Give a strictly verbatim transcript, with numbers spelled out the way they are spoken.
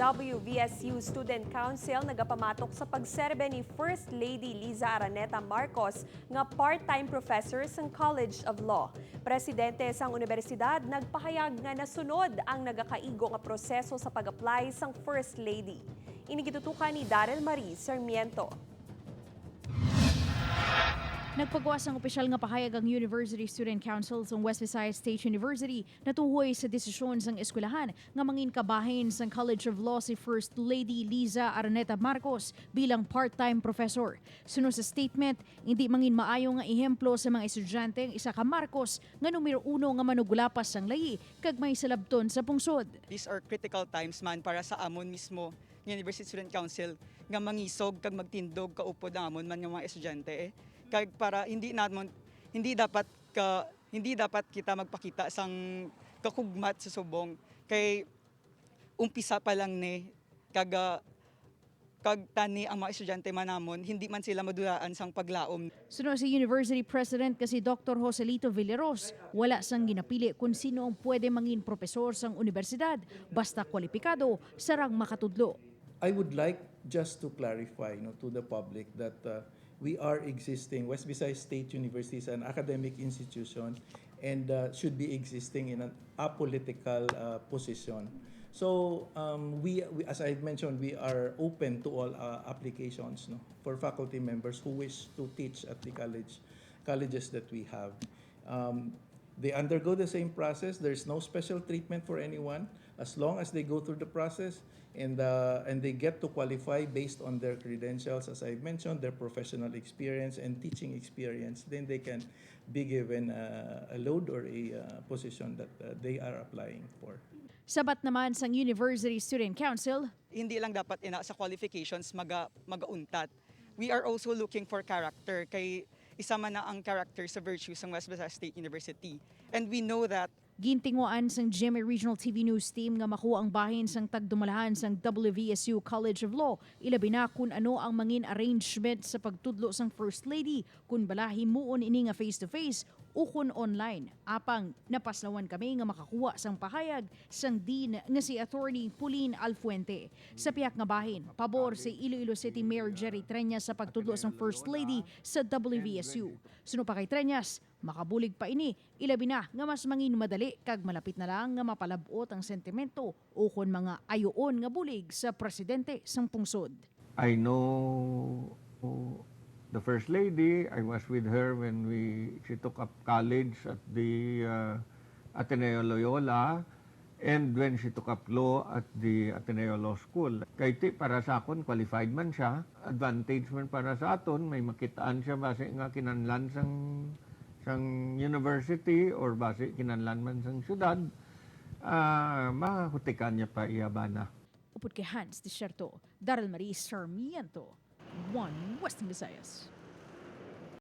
W V S U Student Council nagapamatok sa pagserbe ni First Lady Liza Araneta Marcos nga part-time professor sang College of Law. Presidente sang unibersidad nagpahayag nga nasunod ang nagakaigo nga proseso sa pag-apply sang First Lady. Ini gitutukan ni Daryl Marie Sarmiento. Nagpagawas sang opisyal nga pahayag ang University Student Council sang West Visayas State University natuhoy sa desisyon sang eskwelahan nga mangin kabahin sang College of Law si First Lady Liza Araneta Marcos bilang part-time professor. Suno sa statement, hindi mangin maayo nga ehemplo sa mga estudyante ang isa ka Marcos nga numero uno nga manugulapas sang layi kag may salabton sa pungsod. These are critical times man para sa amon mismo nga University Student Council nga mangisog kag magtindog kaupod ang amon man nga mga estudyante, eh. Kag para hindi namon, hindi dapat ka, hindi dapat kita magpakita sang kakugmat sa subong kay umpisa pa lang ni kag, ah, kag tani ang mga estudyante man namon hindi man sila madulaan sang paglaom. Suno sa University President nga si Doktor Joselito Villaros, wala sang ginapili kung sino ang pwede mangin propesor sang unibersidad, basta kwalipikado, sarang makatudlo. I would like just to clarify, no, to the public that, uh, we are existing, West Visayas State University is an academic institution and, uh, should be existing in an apolitical, uh, position. So, um, we, we, as I mentioned, we are open to all, uh, applications, no, for faculty members who wish to teach at the college, colleges that we have. Um, they undergo the same process. There's no special treatment for anyone as long as they go through the process and, uh, and they get to qualify based on their credentials, as I've mentioned, their professional experience and teaching experience. Then they can be given, uh, a load or a, uh, position that, uh, they are applying for. Sabat naman sang University Student Council, hindi lang dapat ina sa qualifications maga-, magauntat. We are also looking for character, kay isa man na ang character sa virtue sang West Visayas State University. And we know that. Gintinguhaan sang G M A Regional T V News Team nga makuha ang bahin sang tagdumalahan sang W V S U College of Law, ilabi na kun ano ang mangin arrangement sa pagtudlo sang First Lady, kun bala himuon ini nga face-to-face ukon online. Apang napaslawan kami nga makakuha sang pahayag sang Dean nga si Attorney Pauline Alfuente. Sa pihak nga bahin, pabor si Iloilo City Mayor Jerry Treñas sa pagtudlo sang First Lady sa W V S U. Suno pa kay Treñas, makabulig pa ini, ilabi na nga mas mangin madali kag malapit na lang nga mapalab-ot ang sentimento ukon mga ayoon nga bulig sa presidente sang pungsod. I know the First Lady. I was with her when we, she took up college at the, uh, Ateneo Loyola and when she took up law at the Ateneo Law School. Kay ti, para sa akon, qualified man siya. Advantage man para sa aton, may makitaan siya basi nga kinahanglan sang, sang university or basi kinahanglan man sang syudad. Ah, mahutikan niya pa iya bana. Upod kay Hans Desierto, Daryl Marie Sarmiento, One Western Visayas.